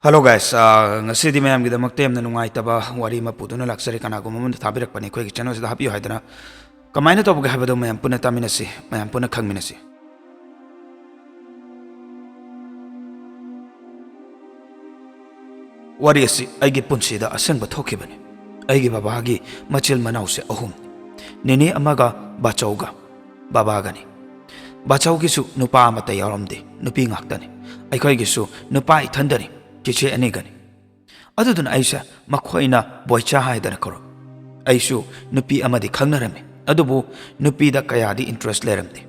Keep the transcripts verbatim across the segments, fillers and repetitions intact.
Hello guys, ꯑꯥ, ꯉꯁꯤꯗꯤ ꯃꯌꯥꯝꯒꯤꯗꯃꯛꯇ ꯌꯥꯝꯅ ꯅꯨꯡꯉꯥꯏꯇꯕ ꯋꯥꯔꯤ ꯑꯃ ꯄꯨꯗꯨꯅ ꯂꯥꯛꯆꯔꯤ꯫ ꯀꯅꯥꯒꯨꯝꯕ ꯑꯃꯅ ꯊꯥꯕꯤꯔꯛꯄꯅꯤ, ꯑꯩꯈꯣꯏꯒꯤ channel ꯁꯤꯗ ꯍꯥꯞꯄꯤꯌꯨ ꯍꯥꯏꯗꯅ꯫ ꯀꯃꯥꯏꯅ ꯇꯧꯕꯒꯦ ꯍꯥꯏꯕꯗꯣ ꯃꯌꯥꯝ ꯄꯨꯟꯅ ꯇꯥꯃꯤꯟꯅꯁꯤ, ꯃꯌꯥꯝ ꯄꯨꯟꯅ ꯈꯪꯃꯤꯟꯅꯁꯤ꯫ ꯋꯥꯔꯤ ꯑꯁꯤ ꯑꯩꯒꯤ ꯄꯨꯟꯁꯤꯗ ꯑꯁꯦꯡꯕ ꯊꯣꯛꯈꯤꯕꯅꯤ꯫ ꯑꯩꯒꯤ ꯕꯕꯥꯒꯤ ꯃꯆꯤꯜ ꯃꯅꯥꯎꯁꯦ ꯑꯍꯨꯝ, ꯅꯦꯅꯦ ꯑꯃꯒ ꯕꯥꯆꯧꯒ ꯕꯕꯥꯒꯅꯤ꯫ ꯕꯥꯆꯧꯒꯤꯁꯨ ꯅꯨꯄꯥ ꯑꯃꯠꯇ ꯌꯥꯎꯔꯝꯗꯦ, ꯅꯨꯄꯤ ꯉꯥꯛꯇꯅꯤ꯫ ꯑꯩꯈꯣꯏꯒꯤꯁꯨ ꯅꯨꯄꯥ ꯏꯊꯟꯗꯅꯤ, ꯆꯦꯆꯦ ꯑꯅꯤꯒꯅꯤ꯫ ꯑꯗꯨꯗꯨꯅ ꯑꯩꯁꯦ ꯃꯈꯣꯏꯅ ꯕꯣꯏꯆꯥ ꯍꯥꯏꯗꯅ ꯀꯧꯔꯛ꯫ ꯑꯩꯁꯨ ꯅꯨꯄꯤ ꯑꯃꯗꯤ ꯈꯪꯅꯔꯝꯃꯤ, ꯑꯗꯨꯕꯨ ꯅꯨꯄꯤꯗ ꯀꯌꯥꯗꯤ interest ꯂꯩꯔꯝꯗꯦ꯫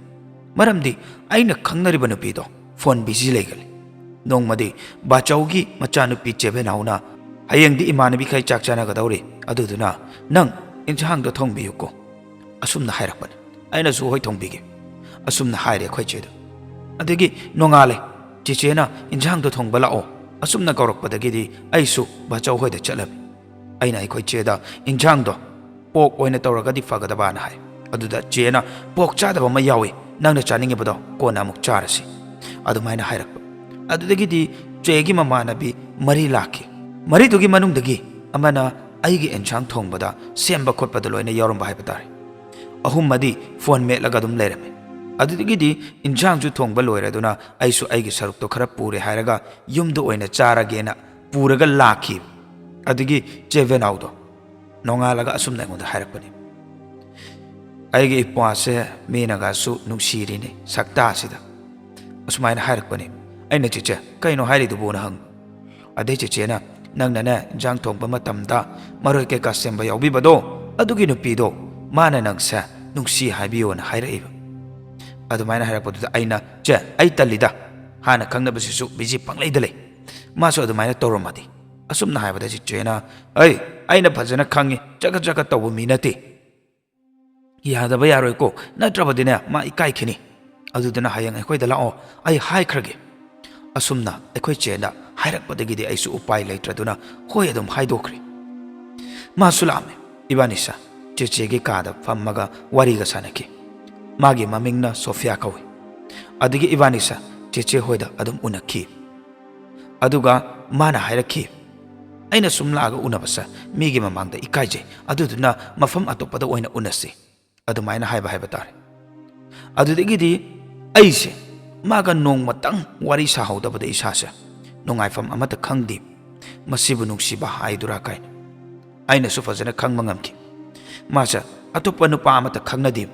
ꯃꯔꯝꯗꯤ ꯑꯩꯅ ꯈꯪꯅꯔꯤꯕ ꯅꯨꯄꯤꯗꯣ phone busy ꯂꯩꯒꯜꯂꯤ꯫ ꯅꯣꯡꯃꯗꯤ ꯕꯥꯆꯧꯒꯤ ꯃꯆꯥꯅꯨꯄꯤ ꯆꯦꯕꯦꯅꯥꯎꯅ, "ꯍꯌꯦꯡꯗꯤ ꯏꯃꯥꯟꯅꯕꯤꯈꯩ ꯆꯥꯛ ꯆꯥꯅꯒꯗꯧꯔꯤ, ꯑꯗꯨꯗꯨꯅ ꯅꯪ ꯏꯟꯁꯥꯡꯗꯣ ꯊꯣꯡꯕꯤꯌꯨꯀꯣ," ꯑꯁꯨꯝꯅ ꯍꯥꯏꯔꯛꯄꯅꯤ꯫ ꯑꯩꯅꯁꯨ, "ꯍꯣꯏ, ꯊꯣꯡꯕꯤꯒꯦ," ꯑꯁꯨꯝꯅ ꯍꯥꯏꯔꯦ ꯑꯩꯈꯣꯏ ꯆꯦꯗ꯫ ꯑꯗꯒꯤ ꯅꯣꯡꯉꯥꯜꯂꯦ, ꯆꯦꯆꯦꯅ, "ꯏꯟꯁꯥꯡꯗꯣ ꯊꯣꯡꯕ ꯂꯥꯛꯑꯣ," ꯑꯁꯨꯝꯅ ꯀꯧꯔꯛꯄꯗꯒꯤꯗꯤ ꯑꯩꯁꯨ ꯕꯥꯆꯧ ꯍꯣꯏꯗ ꯆꯠꯂꯝꯃꯤ꯫ ꯑꯩꯅ ꯑꯩꯈꯣꯏ ꯆꯦꯗ, "ꯏꯟꯁꯥꯡꯗꯣ pork ꯑꯣꯏꯅ ꯇꯧꯔꯒꯗꯤ ꯐꯒꯗꯕꯅ" ꯍꯥꯏ꯫ ꯑꯗꯨꯗ ꯆꯦꯅ, "Pork ꯆꯥꯗꯕ ꯑꯃ ꯌꯥꯎꯏ, ꯅꯪꯅ ꯆꯥꯅꯤꯡꯉꯤꯕꯗꯣ ꯀꯣꯟꯅ ꯑꯃꯨꯛ ꯆꯥꯔꯁꯤ," ꯑꯗꯨꯃꯥꯏꯅ ꯍꯥꯏꯔꯛꯄ꯫ ꯑꯗꯨꯗꯒꯤꯗꯤ ꯆꯦꯒꯤ ꯃꯃꯥꯟꯅꯕꯤ ꯃꯔꯤ ꯂꯥꯛꯈꯤ꯫ ꯃꯔꯤꯗꯨꯒꯤ ꯃꯅꯨꯡꯗꯒꯤ ꯑꯃꯅ ꯑꯩꯒꯤ ꯏꯟꯁꯥꯡ ꯊꯣꯡꯕꯗ ꯁꯦꯝꯕ ꯈꯣꯠꯄꯗ ꯂꯣꯏꯅ ꯌꯥꯎꯔꯝꯕ ꯍꯥꯏꯕ ꯇꯥꯔꯦ꯫ ꯑꯍꯨꯝꯃꯗꯤ phone ꯃꯦꯠꯂꯒ ꯑꯗꯨꯝ ꯂꯩꯔꯝꯃꯤ꯫ ꯑꯗꯨꯗꯒꯤꯗꯤ ꯏꯟꯁꯥꯡꯁꯨ ꯊꯣꯡꯕ ꯂꯣꯏꯔꯗꯨꯅ ꯑꯩꯁꯨ ꯑꯩꯒꯤ ꯁꯔꯨꯛꯇꯣ ꯈꯔ ꯄꯨꯔꯦ ꯍꯥꯏꯔꯒ ꯌꯨꯝꯗ ꯑꯣꯏꯅ ꯆꯥꯔꯒꯦꯅ ꯄꯨꯔꯒ ꯂꯥꯛꯈꯤ꯫ ꯑꯗꯨꯒꯤ ꯆꯦ ꯕꯦꯅꯥꯎꯗꯣ ꯅꯣꯡꯉꯥꯜꯂꯒ ꯑꯁꯨꯝꯅ ꯑꯩꯉꯣꯟꯗ ꯍꯥꯏꯔꯛꯄꯅꯤ, "ꯑꯩꯒꯤ ꯏꯄ꯭ꯋꯥꯁꯦ ꯃꯤꯅꯒꯁꯨ ꯅꯨꯡꯁꯤꯔꯤꯅꯤ ꯁꯛꯇꯥꯁꯤꯗ," ꯑꯁꯨꯃꯥꯏꯅ ꯍꯥꯏꯔꯛꯄꯅꯤ꯫ ꯑꯩꯅ, "ꯆꯦꯆꯦ, ꯀꯩꯅꯣ ꯍꯥꯏꯔꯤꯗꯨꯕꯨꯅ?" ꯍꯪ꯫ ꯑꯗꯩ ꯆꯦꯆꯦꯅ, "ꯅꯪꯅꯅꯦ ꯏꯟꯖꯥꯡ ꯊꯣꯡꯕ ꯃꯇꯝꯗ ꯃꯔꯣꯏ ꯀꯩꯀꯥ ꯁꯦꯝꯕ ꯌꯥꯎꯕꯤꯕꯗꯣ, ꯑꯗꯨꯒꯤ ꯅꯨꯄꯤꯗꯣ, ꯃꯥꯅ ꯅꯪꯁꯦ ꯅꯨꯡꯁꯤ ꯍꯥꯏꯕꯤꯌꯣꯅ ꯍꯥꯏꯔꯛꯏꯕ꯫" ꯑꯗꯨꯃꯥꯏꯅ ꯍꯥꯏꯔꯛꯄꯗꯨꯗ ꯑꯩꯅ, "ꯆꯦ, ꯑꯩ ꯇꯜꯂꯤꯗ, ꯍꯥꯟꯅ ꯈꯪꯅꯕꯁꯤꯁꯨ busy ꯄꯪꯂꯩꯗ ꯂꯩ, ꯃꯥꯁꯨ ꯑꯗꯨꯃꯥꯏꯅ ꯇꯧꯔꯝꯃꯗꯤ?" ꯑꯁꯨꯝꯅ ꯍꯥꯏꯕꯗ ꯆꯦꯆꯦꯅ, "ꯑꯩ, ꯑꯩꯅ ꯐꯖꯅ ꯈꯪꯉꯤ, ꯆꯒꯠ ꯆꯒꯠ ꯇꯧꯕ ꯃꯤ ꯅꯠꯇꯦ꯫ ꯌꯥꯗꯕ ꯌꯥꯔꯣꯏꯀꯣ, ꯅꯠꯇ꯭ꯔꯕꯗꯤꯅꯦ ꯃꯥ ꯏꯀꯥꯏꯈꯤꯅꯤ꯫ ꯑꯗꯨꯗꯨꯅ ꯍꯌꯦꯡ ꯑꯩꯈꯣꯏꯗ ꯂꯥꯛꯑꯣ, ꯑꯩ ꯍꯥꯏꯈ꯭ꯔꯒꯦ꯫" ꯑꯁꯨꯝꯅ ꯑꯩꯈꯣꯏ ꯆꯦꯅ ꯍꯥꯏꯔꯛꯄꯗꯒꯤꯗꯤ ꯑꯩꯁꯨ ꯎꯄꯥꯏ ꯂꯩꯇ꯭ꯔꯗꯨꯅ ꯍꯣꯏ ꯑꯗꯨꯝ ꯍꯥꯏꯗꯣꯛꯈ꯭ꯔꯦ꯫ ꯃꯥꯁꯨ ꯂꯥꯛꯑꯝꯃꯦ꯫ ꯏꯕꯥꯅꯤꯁꯦ ꯆꯦꯆꯦꯒꯤ ꯀꯥꯗ ꯐꯝꯃꯒ ꯋꯥꯔꯤꯒ ꯁꯥꯟꯅꯈꯤ꯫ ꯃꯥꯒꯤ ꯃꯃꯤꯡꯅ ꯁꯣꯐꯤꯌꯥ ꯀꯧꯏ꯫ ꯑꯗꯒꯤ ꯏꯕꯥꯅꯤꯁꯦ ꯆꯦꯆꯦ ꯍꯣꯏꯗ ꯑꯗꯨꯝ ꯎꯅꯈꯤ꯫ ꯑꯗꯨꯒ ꯃꯥꯅ ꯍꯥꯏꯔꯛꯈꯤ, "ꯑꯩꯅ ꯁꯨꯝ ꯂꯥꯛꯑꯒ ꯎꯅꯕꯁꯦ ꯃꯤꯒꯤ ꯃꯃꯥꯡꯗ ꯏꯀꯥꯏꯖꯩ, ꯑꯗꯨꯗꯨꯅ ꯃꯐꯝ ꯑꯇꯣꯞꯄꯗ ꯑꯣꯏꯅ ꯎꯅꯁꯤ", ꯑꯗꯨꯃꯥꯏꯅ ꯍꯥꯏꯕ ꯍꯥꯏꯕ ꯇꯥꯔꯦ꯫ ꯑꯗꯨꯗꯒꯤꯗꯤ ꯑꯩꯁꯦ ꯃꯥꯒ ꯅꯣꯡꯃꯇꯪ ꯋꯥꯔꯤ ꯁꯥꯍꯧꯗꯕꯗ ꯏꯁꯥꯁꯦ ꯅꯨꯡꯉꯥꯏꯐꯝ ꯑꯃꯠꯇ ꯈꯪꯗꯦ꯫ ꯃꯁꯤꯕꯨ ꯅꯨꯡꯁꯤꯕ ꯍꯥꯏꯗꯨꯔꯥ ꯀꯥꯏꯅ ꯑꯩꯅꯁꯨ ꯐꯖꯅ ꯈꯪꯕ ꯉꯝꯈꯤ꯫ ꯃꯥꯁꯦ ꯑꯇꯣꯞꯄ ꯅꯨꯄꯥ ꯑꯃꯠꯇ ꯈꯪꯅꯗꯦ꯫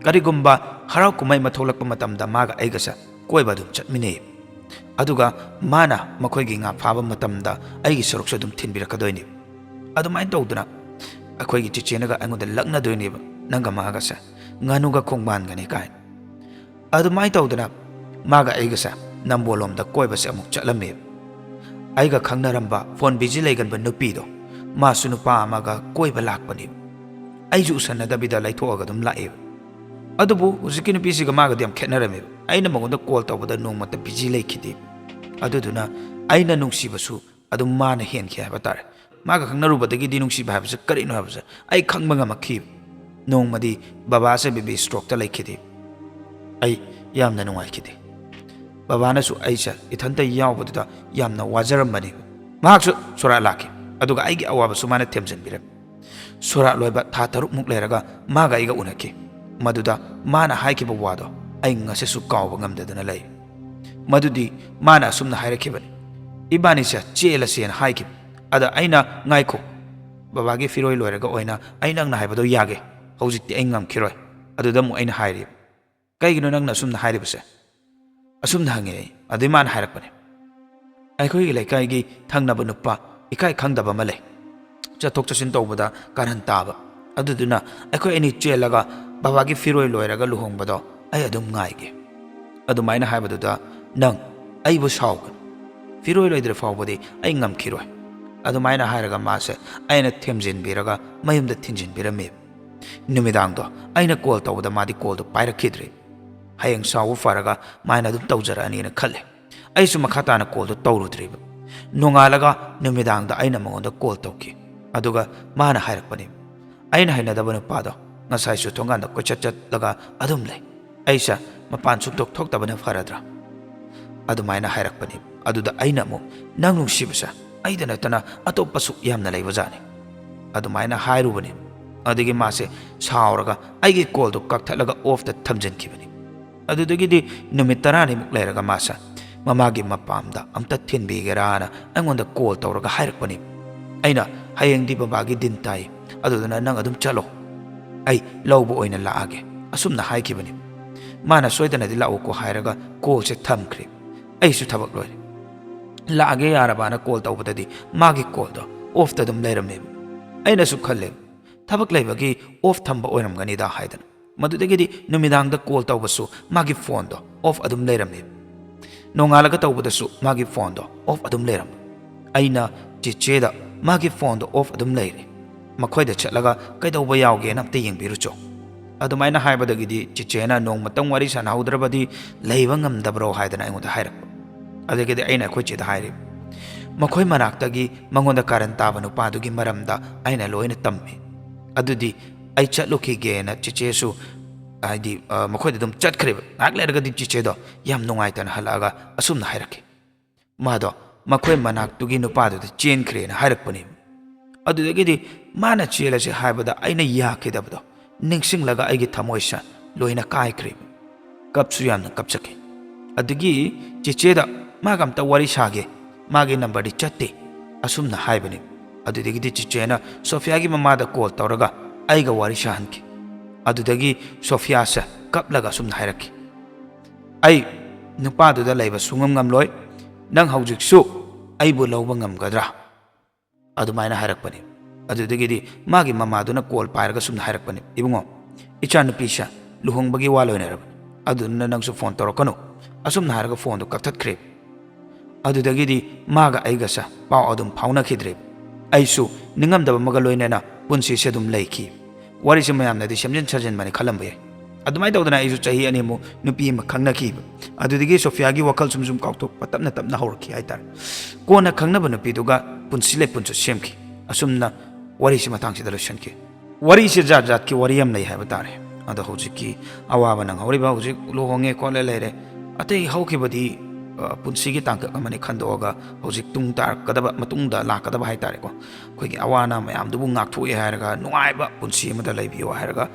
ꯀꯔꯤꯒꯨꯝꯕ ꯍꯔꯥꯎ ꯀꯨꯝꯍꯩ ꯑꯃ ꯊꯣꯛꯂꯛꯄ ꯃꯇꯝꯗ ꯃꯥꯒ ꯑꯩꯒꯁꯦ ꯀꯣꯏꯕ ꯑꯗꯨꯝ ꯆꯠꯃꯤꯟꯅꯩ꯫ ꯑꯗꯨꯒ ꯃꯥꯅ ꯃꯈꯣꯏꯒꯤ ꯉꯥ ꯐꯥꯕ ꯃꯇꯝꯗ ꯑꯩꯒꯤ ꯁꯔꯨꯛꯁꯨ ꯑꯗꯨꯝ ꯊꯤꯟꯕꯤꯔꯛꯀꯗꯣꯏꯅꯦ꯫ ꯑꯗꯨꯃꯥꯏꯅ ꯇꯧꯗꯅ ꯑꯩꯈꯣꯏꯒꯤ ꯆꯤꯆꯦꯅꯒ ꯑꯩꯉꯣꯟꯗ ꯂꯛꯅꯗꯣꯏꯅꯦꯕ, "ꯅꯪꯒ ꯃꯥꯒꯁꯦ ꯉꯥꯅꯨꯒ ꯈꯣꯡꯕꯥꯟꯒꯅꯤ" ꯀꯥꯏꯅ꯫ ꯑꯗꯨꯃꯥꯏꯅ ꯇꯧꯗꯅ ꯃꯥꯒ ꯑꯩꯒꯁꯦ ꯅꯝꯕꯣꯜꯂꯣꯝꯗ ꯀꯣꯏꯕꯁꯦ ꯑꯃꯨꯛ ꯆꯠꯂꯝꯃꯦꯕ꯫ ꯑꯩꯒ ꯈꯪꯅꯔꯝꯕ ꯐꯣꯟ ꯕꯤꯖꯤ ꯂꯩꯒꯟꯕ ꯅꯨꯄꯤꯗꯣ, ꯃꯥꯁꯨ ꯅꯨꯄꯥ ꯑꯃꯒ ꯀꯣꯏꯕ ꯂꯥꯛꯄꯅꯦꯕ꯫ ꯑꯩꯁꯨ ꯎꯁꯟꯅꯗꯕꯤꯗ ꯂꯩꯊꯣꯛꯑꯒ ꯑꯗꯨꯝ ꯂꯥꯛꯑꯦꯕ꯫ ꯑꯗꯨꯕꯨ ꯍꯧꯖꯤꯛꯀꯤ ꯅꯨꯄꯤꯁꯤꯒ ꯃꯥꯒꯗꯤ ꯌꯥꯝ ꯈꯦꯠꯅꯔꯝꯃꯦꯕ꯫ ꯑꯩꯅ ꯃꯉꯣꯟꯗ ꯀꯣꯜ ꯇꯧꯕꯗ ꯅꯣꯡꯃꯇ ꯕꯤꯖꯤ ꯂꯩꯈꯤꯗꯦ꯫ ꯑꯗꯨꯗꯨꯅ ꯑꯩꯅ ꯅꯨꯡꯁꯤꯕꯁꯨ ꯑꯗꯨꯝ ꯃꯥꯅ ꯍꯦꯟꯈꯤ ꯍꯥꯏꯕ ꯇꯥꯔꯦ꯫ ꯃꯥꯒ ꯈꯪꯅꯔꯨꯕꯗꯒꯤꯗꯤ ꯅꯨꯡꯁꯤꯕ ꯍꯥꯏꯕꯁꯦ ꯀꯔꯤꯅꯣ ꯍꯥꯏꯕꯁꯦ ꯑꯩ ꯈꯪꯕ ꯉꯝꯃꯛꯈꯤ꯫ ꯅꯣꯡꯃꯗꯤ ꯕꯕꯥꯁꯦ ꯕꯦꯕꯤ ꯁ꯭ꯇ꯭ꯔꯣꯛꯇ ꯂꯩꯈꯤꯗꯦ꯫ ꯑꯩ ꯌꯥꯝꯅ ꯅꯨꯡꯉꯥꯏꯈꯤꯗꯦ꯫ ꯕꯕꯥꯅꯁꯨ ꯑꯩꯁꯦ ꯏꯊꯟꯇ ꯌꯥꯎꯕꯗꯨꯗ ꯌꯥꯝꯅ ꯋꯥꯖꯔꯝꯕꯅꯤ꯫ ꯃꯍꯥꯛꯁꯨ ꯁꯣꯔꯥꯠ ꯂꯥꯛꯈꯤ, ꯑꯗꯨꯒ ꯑꯩꯒꯤ ꯑꯋꯥꯕꯁꯨ ꯃꯥꯅ ꯊꯦꯝꯖꯤꯟꯕꯤꯔꯝꯃꯤ꯫ ꯁꯣꯔꯥꯠ ꯂꯣꯏꯕ ꯊꯥ ꯇꯔꯨꯛꯃꯨꯛ ꯂꯩꯔꯒ ꯃꯥꯒ ꯑꯩꯒ ꯎꯅꯈꯤ꯫ ꯃꯗꯨꯗ ꯃꯥꯅ ꯍꯥꯏꯈꯤꯕ ꯋꯥꯗꯣ ꯑꯩ ꯉꯁꯤꯁꯨ ꯀꯥꯎꯕ ꯉꯝꯗꯗꯅ ꯂꯩ꯫ ꯃꯗꯨꯗꯤ ꯃꯥꯅ ꯑꯁꯨꯝꯅ ꯍꯥꯏꯔꯛꯈꯤꯕꯅꯤ, "ꯏꯕꯥꯅꯤꯁꯦ ꯆꯦꯜꯂꯁꯦꯅ" ꯍꯥꯏꯈꯤꯕ꯫ ꯑꯗ ꯑꯩꯅ, "ꯉꯥꯏꯈꯣ, ꯕꯕꯥꯒꯤ ꯐꯤꯔꯣꯏ ꯂꯣꯏꯔꯒ ꯑꯣꯏꯅ ꯑꯩ ꯅꯪꯅ ꯍꯥꯏꯕꯗꯣ ꯌꯥꯒꯦ, ꯍꯧꯖꯤꯛꯇꯤ ꯑꯩ ꯉꯝꯈꯤꯔꯣꯏ"꯫ ꯑꯗꯨꯗ ꯑꯃꯨꯛ ꯑꯩꯅ ꯍꯥꯏꯔꯤ, "ꯀꯩꯒꯤꯅꯣ ꯅꯪꯅ ꯑꯁꯨꯝꯅ ꯍꯥꯏꯔꯤꯕꯁꯦ?" ꯑꯁꯨꯝꯅ ꯍꯪꯉꯦ ꯑꯩ꯫ ꯑꯗꯨꯏ ꯃꯥꯅ ꯍꯥꯏꯔꯛꯄꯅꯦ, "ꯑꯩꯈꯣꯏꯒꯤ ꯂꯩꯀꯥꯏꯒꯤ ꯊꯪꯅꯕ ꯅꯨꯄꯥ ꯏꯀꯥꯏ ꯈꯪꯗꯕ ꯑꯃ ꯂꯩ꯫ ꯆꯠꯊꯣꯛ ꯆꯠꯁꯤꯟ ꯇꯧꯕꯗ ꯀꯥꯔꯟ ꯇꯥꯕ꯫ ꯑꯗꯨꯗꯨꯅ ꯑꯩꯈꯣꯏ ꯑꯅꯤ ꯆꯦꯜꯂꯒ ꯕꯕꯥꯒꯤ ꯐꯤꯔꯣꯏ ꯂꯣꯏꯔꯒ ꯂꯨꯍꯣꯡꯕꯗꯣ ꯑꯩ ꯑꯗꯨꯝ ꯉꯥꯏꯒꯦ"꯫ ꯑꯗꯨꯃꯥꯏꯅ ꯍꯥꯏꯕꯗꯨꯗ, "ꯅꯪ ꯑꯩꯕꯨ ꯁꯥꯎꯒꯅꯨ꯫ ꯐꯤꯔꯣꯏ ꯂꯣꯏꯗ꯭ꯔꯤ ꯐꯥꯎꯕꯗꯤ ꯑꯩ ꯉꯝꯈꯤꯔꯣꯏ"꯫ ꯑꯗꯨꯃꯥꯏꯅ ꯍꯥꯏꯔꯒ ꯃꯥꯁꯦ ꯑꯩꯅ ꯊꯦꯝꯖꯤꯟꯕꯤꯔꯒ ꯃꯌꯨꯝꯗ ꯊꯤꯟꯖꯤꯟꯕꯤꯔꯝꯃꯦ꯫ ꯅꯨꯃꯤꯗꯥꯡꯗꯣ ꯑꯩꯅ ꯀꯣꯜ ꯇꯧꯕꯗ ꯃꯥꯗꯤ ꯀꯣꯜꯗꯣ ꯄꯥꯏꯔꯛꯈꯤꯗ꯭ꯔꯦ꯫ ꯍꯌꯦꯡ ꯁꯥꯎꯕ ꯐꯔꯒ ꯃꯥꯅ ꯑꯗꯨꯝ ꯇꯧꯖꯔꯛꯑꯅꯤꯅ ꯈꯜꯂꯦ꯫ ꯑꯩꯁꯨ ꯃꯈꯥ ꯇꯥꯅ ꯀꯣꯜꯗꯣ ꯇꯧꯔꯨꯗ꯭ꯔꯦꯕ꯫ ꯅꯣꯡꯉꯥꯜꯂꯒ ꯅꯨꯃꯤꯗꯥꯡꯗ ꯑꯩꯅ ꯃꯉꯣꯟꯗ ꯀꯣꯜ ꯇꯧꯈꯤ꯫ ꯑꯗꯨꯒ ꯃꯥꯅ ꯍꯥꯏꯔꯛꯄꯅꯦ, "ꯑꯩꯅ ꯍꯩꯅꯗꯕ ꯅꯨꯄꯥꯗꯣ ꯉꯁꯥꯏꯁꯨ ꯊꯣꯡꯒꯥꯟꯗ ꯀꯣꯏꯆꯠ ꯆꯠꯂꯒ ꯑꯗꯨꯝ ꯂꯩ꯫ ꯑꯩꯁꯦ ꯃꯄꯥꯟ ꯁꯨꯡꯊꯣꯛ ꯊꯣꯛꯇꯕꯅ ꯐꯔꯗ꯭ꯔꯥ?" ꯑꯗꯨꯃꯥꯏꯅ ꯍꯥꯏꯔꯛꯄꯅꯦ꯫ ꯑꯗꯨꯗ ꯑꯩꯅ ꯑꯃꯨꯛ, "ꯅꯪ ꯅꯨꯡꯁꯤꯕꯁꯦ ꯑꯩꯗ ꯅꯠꯇꯅ ꯑꯇꯣꯞꯄꯁꯨ ꯌꯥꯝꯅ ꯂꯩꯕꯖꯥꯠꯅꯤ" ꯑꯗꯨꯃꯥꯏꯅ ꯍꯥꯏꯔꯨꯕꯅꯤ꯫ ꯑꯗꯒꯤ ꯃꯥꯁꯦ ꯁꯥꯎꯔꯒ ꯑꯩꯒꯤ ꯀꯣꯜꯗꯣ ꯀꯛꯊꯠꯂꯒ ꯑꯣꯐꯇ ꯊꯝꯖꯤꯟꯈꯤꯕꯅꯤ꯫ ꯑꯗꯨꯗꯒꯤꯗꯤ ꯅꯨꯃꯤꯠ ꯇꯔꯥꯅꯤꯃꯨꯛ ꯂꯩꯔꯒ ꯃꯥꯁꯦ ꯃꯃꯥꯒꯤ ꯃꯄꯥꯝꯗ ꯑꯝꯇ ꯊꯤꯟꯕꯤꯒꯦꯔꯥꯅ ꯑꯩꯉꯣꯟꯗ ꯀꯣꯜ ꯇꯧꯔꯒ ꯍꯥꯏꯔꯛꯄꯅꯤ꯫ ꯑꯩꯅ, "ꯍꯌꯦꯡꯗꯤ ꯕꯕꯥꯒꯤ ꯗꯤꯟ ꯇꯥꯏ, ꯑꯗꯨꯗꯨꯅ ꯅꯪ ꯑꯗꯨꯝ ꯆꯠꯂꯣ, ꯑꯩ ꯂꯧꯕ ꯑꯣꯏꯅ ꯂꯥꯛꯑꯒꯦ" ꯑꯁꯨꯝꯅ ꯍꯥꯏꯈꯤꯕꯅꯤ꯫ ꯃꯥꯅ ꯁꯣꯏꯗꯅꯗꯤ ꯂꯥꯛꯎꯀꯣ ꯍꯥꯏꯔꯒ ꯀꯣꯜꯁꯦ ꯊꯝꯈ꯭ꯔꯦ꯫ ꯑꯩꯁꯨ ꯊꯕꯛ ꯂꯣꯏꯔꯦ꯫ ꯂꯥꯛꯑꯒꯦ ꯌꯥꯔꯕꯅ ꯀꯣꯜ ꯇꯧꯕꯗꯗꯤ ꯃꯥꯒꯤ ꯀꯣꯜꯗꯣ ꯑꯣꯐꯇ ꯑꯗꯨꯝ ꯂꯩꯔꯝꯃꯦꯕ꯫ ꯑꯩꯅꯁꯨ ꯈꯜꯂꯦ, ꯊꯕꯛ ꯂꯩꯕꯒꯤ ꯑꯣꯐ ꯊꯝꯕ ꯑꯣꯏꯔꯝꯒꯅꯤꯗ ꯍꯥꯏꯗꯅ꯫ ꯃꯗꯨꯗꯒꯤꯗꯤ ꯅꯨꯃꯤꯗꯥꯡꯗ ꯀꯣꯜ ꯇꯧꯕꯁꯨ ꯃꯥꯒꯤ ꯐꯣꯟꯗꯣ ꯑꯣꯐ ꯑꯗꯨꯝ ꯂꯩꯔꯝꯃꯦꯕ꯫ ꯅꯣꯡꯉꯥꯜꯂꯒ ꯇꯧꯕꯗꯁꯨ ꯃꯥꯒꯤ ꯐꯣꯟꯗꯣ ꯑꯣꯐ ꯑꯗꯨꯝ ꯂꯩꯔꯝꯃꯤ꯫ ꯑꯩꯅ ꯆꯤꯆꯦꯗ, "ꯃꯥꯒꯤ ꯐꯣꯟꯗꯣ ꯑꯣꯐ ꯑꯗꯨꯝ ꯂꯩꯔꯦ, ꯃꯈꯣꯏꯗ ꯆꯠꯂꯒ ꯀꯩꯗꯧꯕ ꯌꯥꯎꯒꯦꯅ ꯑꯝꯇ ꯌꯦꯡꯕꯤꯔꯨꯆꯣ" ꯑꯗꯨꯃꯥꯏꯅ ꯍꯥꯏꯕꯗꯒꯤꯗꯤ ꯆꯤꯆꯦꯅ ꯅꯣꯡꯃꯇꯪ ꯋꯥꯔꯤ ꯁꯥꯟꯅꯍꯧꯗ꯭ꯔꯕꯗꯤ ꯂꯩꯕ ꯉꯝꯗꯕ꯭ꯔꯣ ꯍꯥꯏꯗꯅ ꯑꯩꯉꯣꯟꯗ ꯍꯥꯏꯔꯛꯄ꯫ ꯑꯗꯒꯤꯗꯤ ꯑꯩꯅ ꯑꯩꯈꯣꯏ ꯆꯦꯗ ꯍꯥꯏꯔꯦ, "ꯃꯈꯣꯏ ꯃꯅꯥꯛꯇꯒꯤ ꯃꯉꯣꯟꯗ ꯀꯥꯔꯟ ꯇꯥꯕ ꯅꯨꯄꯥꯗꯨꯒꯤ ꯃꯔꯝꯗ ꯑꯩꯅ ꯂꯣꯏꯅ ꯇꯝꯃꯤ꯫ ꯑꯗꯨꯗꯤ ꯑꯩ ꯆꯠꯂꯨꯈꯤꯒꯦꯅ ꯆꯤꯆꯦꯁꯨ, ꯍꯥꯏꯗꯤ, ꯑ, ꯃꯈꯣꯏꯗ ꯑꯗꯨꯝ ꯆꯠꯈ꯭ꯔꯦꯕ꯫ ꯉꯥꯏꯍꯥꯛ ꯂꯩꯔꯒꯗꯤ ꯆꯤꯆꯦꯗꯣ ꯌꯥꯝ ꯅꯨꯡꯉꯥꯏꯇꯅ ꯍꯜꯂꯛꯑꯒ ꯑꯁꯨꯝꯅ ꯍꯥꯏꯔꯛꯈꯤ, ꯃꯥꯗꯣ ꯃꯈꯣꯏ ꯃꯅꯥꯛꯇꯨꯒꯤ ꯅꯨꯄꯥꯗꯨꯗ ꯆꯦꯟꯈ꯭ꯔꯦꯅ ꯍꯥꯏꯔꯛꯄꯅꯦꯕ꯫ ꯑꯗꯨꯗꯒꯤꯗꯤ ꯃꯥꯅ ꯆꯦꯜꯂꯁꯦ ꯍꯥꯏꯕꯗ ꯑꯩꯅ ꯌꯥꯈꯤꯗꯕꯗꯣ ꯅꯤꯡꯁꯤꯡꯂꯒ ꯑꯩꯒꯤ ꯊꯃꯣꯏꯁꯦ ꯂꯣꯏꯅ ꯀꯥꯏꯈ꯭ꯔꯦꯕ꯫ ꯀꯞꯁꯨ ꯌꯥꯝꯅ ꯀꯞꯆꯈꯤ꯫ ꯑꯗꯒꯤ ꯆꯤꯆꯦꯗ, "ꯃꯥꯒ ꯑꯝꯇ ꯋꯥꯔꯤ ꯁꯥꯒꯦ, ꯃꯥꯒꯤ ꯅꯝꯕꯔꯗꯤ ꯆꯠꯇꯦ" ꯑꯁꯨꯝꯅ ꯍꯥꯏꯕꯅꯤ꯫ ꯑꯗꯨꯗꯒꯤꯗꯤ ꯆꯤꯆꯦꯅ ꯁꯣꯐꯤꯌꯥꯒꯤ ꯃꯃꯥꯗ ꯀꯣꯜ ꯇꯧꯔꯒ ꯑꯩꯒ ꯋꯥꯔꯤ ꯁꯥꯍꯟꯈꯤ꯫ ꯑꯗꯨꯗꯒꯤ ꯁꯣꯐꯤꯌꯥꯁꯦ ꯀꯞꯂꯒ ꯑꯁꯨꯝꯅ ꯍꯥꯏꯔꯛꯈꯤ, "ꯑꯩ ꯅꯨꯄꯥꯗꯨꯗ ꯂꯩꯕ ꯁꯨꯡꯉꯝ ꯉꯝꯂꯣꯏ꯫ ꯅꯪ ꯍꯧꯖꯤꯛꯁꯨ ꯑꯩꯕꯨ ꯂꯧꯕ ꯉꯝꯒꯗ꯭ꯔꯥ?" ꯑꯗꯨꯃꯥꯏꯅ ꯍꯥꯏꯔꯛꯄꯅꯤ꯫ ꯑꯗꯨꯗꯒꯤꯗꯤ ꯃꯥꯒꯤ ꯃꯃꯥꯗꯨꯅ ꯀꯣꯜ ꯄꯥꯏꯔꯒ ꯁꯨꯝꯅ ꯍꯥꯏꯔꯛꯄꯅꯤ, "ꯏꯕꯨꯡꯉꯣ, ꯏꯆꯥꯅꯨꯄꯤꯁꯦ ꯂꯨꯍꯣꯡꯕꯒꯤ ꯋꯥ ꯂꯣꯏꯅꯔꯕꯅꯤ, ꯑꯗꯨꯗꯨꯅ ꯅꯪꯁꯨ ꯐꯣꯟ ꯇꯧꯔꯛꯀꯅꯨ" ꯑꯁꯨꯝꯅ ꯍꯥꯏꯔꯒ ꯐꯣꯟꯗꯣ ꯀꯛꯊꯠꯈ꯭ꯔꯦ꯫ ꯑꯗꯨꯗꯒꯤꯗꯤ ꯃꯥꯒ ꯑꯩꯒꯁꯦ ꯄꯥꯎ ꯑꯗꯨꯝ ꯐꯥꯎꯅꯈꯤꯗ꯭ꯔꯦ꯫ ꯑꯩꯁꯨ ꯅꯤꯡꯉꯝꯗꯕ ꯑꯃꯒ ꯂꯣꯏꯅꯅ ꯄꯨꯟꯁꯤꯁꯦ ꯑꯗꯨꯝ ꯂꯩꯈꯤ꯫ ꯋꯥꯔꯤꯁꯦ ꯃꯌꯥꯝꯅꯗꯤ ꯁꯦꯝꯖꯤꯟ ꯁꯥꯖꯤꯟꯕꯅꯤ ꯈꯜꯂꯝꯕ ꯌꯥꯏ꯫ ꯑꯗꯨꯃꯥꯏꯅ ꯇꯧꯗꯅ ꯑꯩꯁꯨ ꯆꯍꯤ ꯑꯅꯤꯃꯨꯛ ꯅꯨꯄꯤ ꯑꯃ ꯈꯪꯅꯈꯤꯕ꯫ ꯑꯗꯨꯗꯒꯤ ꯁꯣꯐꯤꯌꯥꯒꯤ ꯋꯥꯈꯜ ꯁꯨꯝ ꯁꯨꯝ ꯀꯥꯎꯊꯣꯛꯄ ꯇꯞꯅ ꯇꯞꯅ ꯍꯧꯔꯛꯈꯤ ꯍꯥꯏꯇꯥꯔꯦ꯫ ꯀꯣꯟꯅ ꯈꯪꯅꯕ ꯅꯨꯄꯤꯗꯨꯒ ꯄꯨꯟꯁꯤ ꯂꯩꯄꯨꯟꯁꯨ ꯁꯦꯝꯈꯤ꯫ ꯑꯁꯨꯝꯅ ꯋꯥꯔꯤꯁꯤ ꯃꯇꯥꯡꯁꯤꯗ ꯂꯣꯏꯁꯤꯟꯈꯤ꯫ ꯋꯥꯔꯤꯁꯦ ꯖꯥꯠ ꯖꯥꯠꯀꯤ ꯋꯥꯔꯤ ꯌꯥꯝ ꯂꯩ ꯍꯥꯏꯕ ꯇꯥꯔꯦ꯫ ꯑꯗꯣ ꯍꯧꯖꯤꯛꯀꯤ ꯑꯋꯥꯕ ꯅꯪꯍꯧꯔꯤꯕ, ꯍꯧꯖꯤꯛ ꯂꯨꯍꯣꯡꯉꯦ ꯈꯣꯠꯂꯦ ꯂꯩꯔꯦ, ꯑꯇꯩ ꯍꯧꯈꯤꯕꯗꯤ ꯑ, ꯄꯨꯟꯁꯤꯒꯤ ꯇꯥꯡꯀꯛ ꯑꯃꯅꯤ ꯈꯟꯗꯣꯛꯑꯒ, ꯍꯧꯖꯤꯛ ꯇꯨꯡ ꯇꯥꯔꯛꯀꯗꯕ, ꯃꯇꯨꯡꯗ ꯂꯥꯛꯀꯗꯕ ꯍꯥꯏꯇꯥꯔꯦꯀꯣ, ꯑꯩꯈꯣꯏꯒꯤ ꯑꯋꯥ ꯑꯅꯥ ꯃꯌꯥꯝꯗꯨꯕꯨ ꯉꯥꯛꯊꯣꯛꯑꯦ ꯍꯥꯏꯔꯒ, ꯅꯨꯡꯉꯥꯏꯕ ꯄꯨꯟꯁꯤ ꯑꯃꯗ ꯂꯩꯕꯤꯌꯣ ꯍꯥꯏꯔꯒ,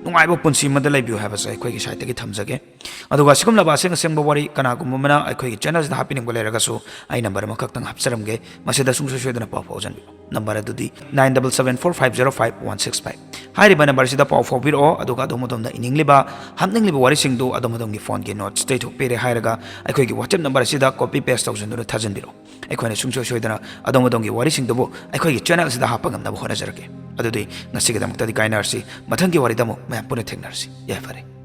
ꯅꯨꯡꯉꯥꯏꯕ ꯄꯨꯟꯁꯤ ꯑꯃꯗ ꯂꯩꯕꯤꯌꯨ ꯍꯥꯏꯕꯁꯦ ꯑꯩꯈꯣꯏꯒꯤ ꯁꯥꯏꯠꯇꯒꯤ ꯊꯝꯖꯒꯦ꯫ ꯑꯗꯨꯒ ꯁꯤꯒꯨꯝꯂꯕ ꯑꯁꯦꯡ ꯑꯁꯦꯡꯕ ꯋꯥꯔꯤ ꯀꯅꯥꯒꯨꯝꯕ ꯑꯃꯅ ꯑꯩꯈꯣꯏꯒꯤ ꯆꯦꯅꯦꯜꯁꯤꯗ ꯍꯥꯞꯄꯤꯅꯤꯡꯕ ꯂꯩꯔꯒꯁꯨ, ꯑꯩ ꯅꯝꯕꯔ ꯑꯃꯈꯛꯇꯪ ꯍꯥꯞꯆꯔꯝꯒꯦ, ꯃꯁꯤꯗ ꯁꯨꯡꯁꯣꯏ ꯁꯣꯏꯗꯅ ꯄꯥꯎ ꯐꯥꯎꯖꯟꯕꯤꯔꯛꯎ꯫ ꯅꯝꯕꯔ ꯑꯗꯨꯗꯤ nine double seven four five zero five one six five꯫ ꯍꯥꯏꯔꯤꯕ ꯅꯝꯕꯔꯁꯤꯗ ꯄꯥꯎ ꯐꯥꯎꯕꯤꯔꯛꯑꯣ, ꯑꯗꯨꯒ ꯑꯗꯣꯝ ꯑꯗꯣꯝꯅ ꯏꯅꯤꯡꯂꯤꯕ, ꯍꯥꯞꯅꯤꯡꯂꯤꯕ ꯋꯥꯔꯤꯁꯤꯡꯗꯨ ꯑꯗꯣꯝ ꯑꯗꯣꯝꯒꯤ ꯐꯣꯟꯒꯤ ꯅꯣꯠꯁꯇ ꯏꯊꯣꯛꯄꯤꯔꯦ ꯍꯥꯏꯔꯒ, ꯑꯩꯈꯣꯏꯒꯤ WhatsApp ꯅꯝꯕꯔ ꯑꯁꯤꯗ ꯀꯣꯄꯤ ꯄꯦꯁ ꯇꯧꯁꯤꯟꯗꯨꯅ ꯊꯥꯖꯤꯟꯕꯤꯔꯛꯎ꯫ ꯑꯩꯈꯣꯏꯅ ꯁꯨꯡꯁꯣꯏ ꯁꯣꯏꯗꯅ ꯑꯗꯣꯝ ꯑꯗꯣꯝꯒꯤ ꯋꯥꯔꯤꯁꯤꯡꯗꯨꯕꯨ ꯑꯩꯈꯣꯏꯒꯤ ꯆꯦꯅꯦꯜꯁꯤꯗ ꯍꯥꯞꯄ ꯉꯝꯅꯕ ꯍꯣꯠꯅꯖꯔꯛꯀꯦ꯫ ꯑꯗꯨꯗꯤ ꯉꯁꯤꯒꯤꯗꯃꯛꯇꯗꯤ ꯀꯥꯏꯅꯔꯁꯤ, ꯃꯊꯪꯒꯤ ꯋꯥꯔꯤꯗ ꯑꯃꯨꯛ ꯃꯌꯥꯝ ꯄꯨꯟꯅ ꯊꯦꯡꯅꯔꯁꯤ꯫ ꯌꯥꯏꯐꯔꯦ꯫